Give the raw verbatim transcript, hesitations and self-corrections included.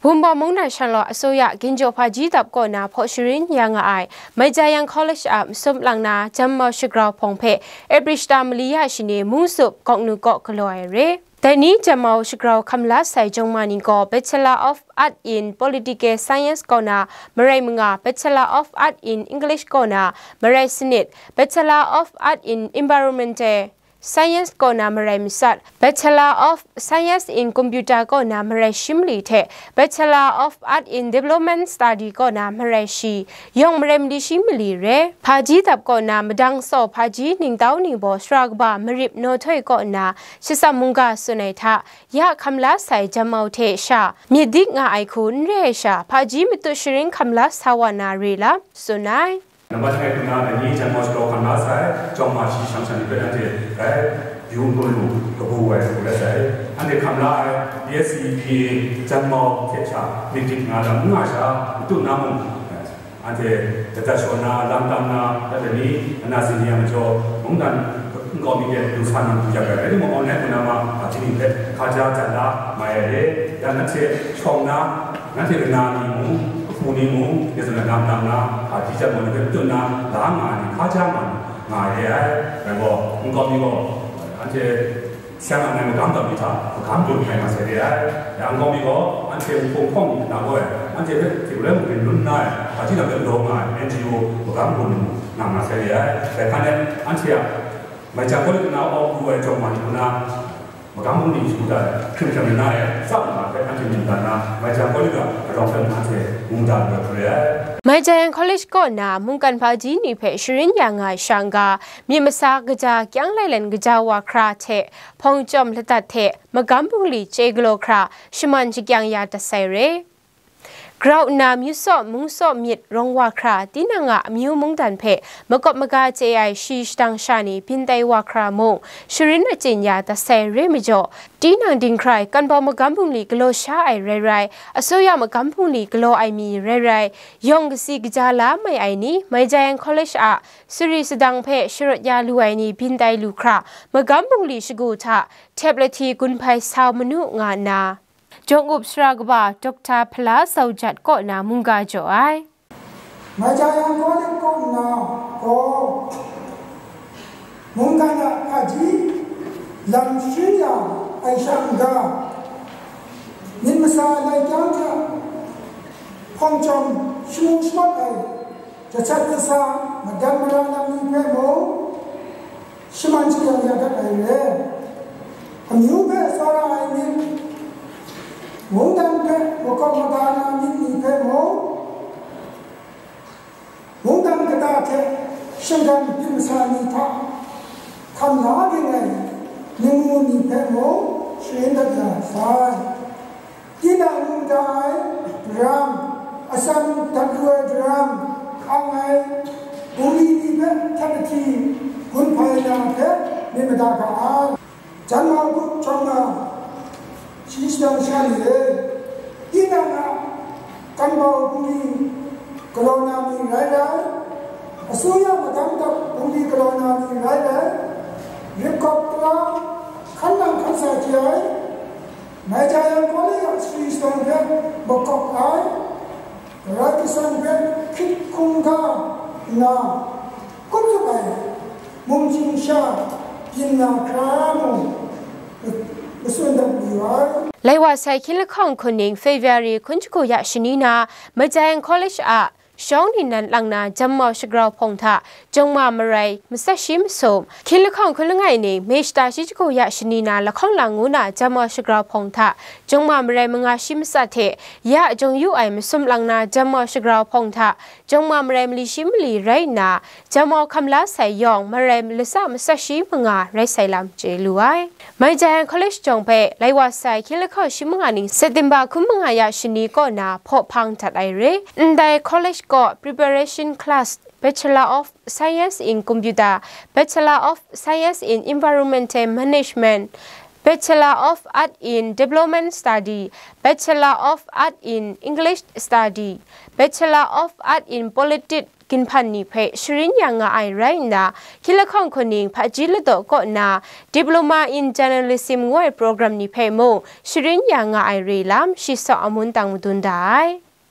Bumba mungdan shanglawt asoya ginjaw hpaji dap kaw na hpaw sharin ya nga ai Maijayan College a masum lang na janmau shagrau hpawng hpe April shata mali ya shani mung sup gawk nu kaw galaw ai re. Dai ni janmau shagrau hkam la sai jawng ma ni gaw Bachelor of Art in Political Science kaw na marai manga, Bachelor of Art in English kaw na marai sanit, Bachelor of Art in Environmental Science kaw na marai masat, Bachelor of Science in Computer kaw na marai shi mali hte Bachelor of Art in Development Study kaw na marai shi, yawng marai mali shi mali re. Hpaji dap kaw na madang saw hpaji ningtau ningbaw sara kaba Marip Nawhtoi kaw na shatsam mungga tsun ai hta, ya hkam la sai janmau hte sha myit dik nga ai hku n re ai sha, hpaji matut sharin hkam la sa wa na re lam tsun ai. Nambat hkrai hku na, dai ni janmau shagrau hkam la sai, jawng ma shayi shang sha ni hpe anhte bai yu n gun lu, kabu ai hku rai sai. Anhte hkam la ai B S C, B A janmau hte sha myit dik nga lam n nga sha, matut na mung, anhte dadat shaw na, lam tam na, dai ni ana zing ni a majaw, mungdan nkau mi de lu sa na du ya rai, rai timung, online hku na ma, a, hti ni hpe hkaja jan la mai ai re, ya nanhte shawng na, nanhte kana ni mung, kahpu ni mung, ya zawn na lam tam na, a, hti jan gaw ni hpe tut na, la nga ai ni, hkaja nga nga ai re ai, rai gaw, nkau mi gaw, anhte Siang a ngai magam dap ni hta magam gun hkrai nga sai re ai. Ya nkau mi gaw, anhte nhpung hpawng ni hta gaw, anhte hpe hte rai mungrin lun nna ai, hpaji lam hpe galaw nga ai N G O magam gun nga nga sai re ai. Dai hkan e, anhte a Maijayan College na awng lu ai jawng ma ni hku na, magam bungli shagu hta hkrim hkrim rai nna e, tsap nga hpe anhte mungdan na, Maijayan College a arawng hpe anhte mungdan lu ai hku re ai. Maijayan College kaw na mungkan hpaji ni hpe sharin ya nga ai sha n-ga, myit masa kaja kyang lailen kaja wa hkra hte, hpawng chyawm ladat hte magam bungli chye galaw hkra shaman shakyang ya dat sai re. Grau nna myu saw mung saw myit rawng wa hkra, tinang a amyu mungdan hpe makawp maga chye ai shi shadang sha ni byin tai wa hkra mung, sharin achyin ya dat sai re majaw, tinang dinghkrai kanbau magam bungli galaw sha ai rai rai, asoya magam bungli galaw ai mi rai rai, yawng kasi kaja la mai ai ni, Maijayan College a sari sadang hpe sharawt ya lu ai ni byin tai lu hkra, magam bungli shagu hta, htep lahti gun hpai sau manu nga nna, jawng up sara kaba Doctor Hpala Zaujat kaw na mungga jaw ai. Maijayan College kaw nna gaw, mungkan a hpaji lam sharin ya ai sha n-ga, myit masa lai kyang hta hpawng chyawm shamu shamat ai, jasat jasa, madat mara lam ni hpe mung, shaman shakyang ya dat ai re. Amyu hpe tsawra ai myit, mungdan hpe makawp maga na myit ni hpe mung, mungdan kata hte shinggan myit masa ni hta hkam la ging ai nimu ni hpe mung sharin dat ya sai. Tinang mungga ai daram, asan dat lu ai daram, hkang ai bungli ni hpe htet ahti gun hpai na hpe myit mada ga ai. Janmau hku hkawm na, shi shadang sha ni e, tinang a kanbau bungli galaw na ni rai rai, asuya madang dap bungli galaw na ni rai rai, rip kawp tara hkan nang hkan sa chye ai, Maijayan College a sari shadang hpe makawp ai, Karai Kasang hpe hkyit hkungga nna, kup zup ai mungchying sha byin na hkra mung, matsun dat mayu ai. Lai wa sai hkying lahkawng hkun ning February hkun shagu ya shani na, Maijayan College a shawng ningnan lang na janmau shagrau hpawng hta, jawng ma marai, matsat shi masum, hkying lahkawng hkun langai ning, May shata shi shagu ya shani na, lahkawng lang ngu na janmau shagrau hpawng hta, jawng ma marai manga shi matsat hte, ya jawng yu ai masum lang na janmau shagrau hpawng hta, jawng ma marai mali shi mali rai nna, janmau hkam la sai yawng marai latsa matsat shi manga rai sai lam chye lu ai. Maijayan College jawng hpe lai wa sai hkying lahkawng shi manga ning September hkun manga ya shani kaw na hpaw hpang dat ai re. Ndai college kaw preparation class, Bachelor of Science in Computer, Bachelor of Science in Environmental Management, Bachelor of Art in Development Study, Bachelor of Art in English Study, Bachelor of Art in Politics ginhpan ni hpe sharin ya nga ai rai nna, hkyilahkawng hkuning hpaji ladaw kaw na Diploma in Journalism ngu ai program ni hpe mung sharin ya nga ai re lam shi saw amun tang madun da ai.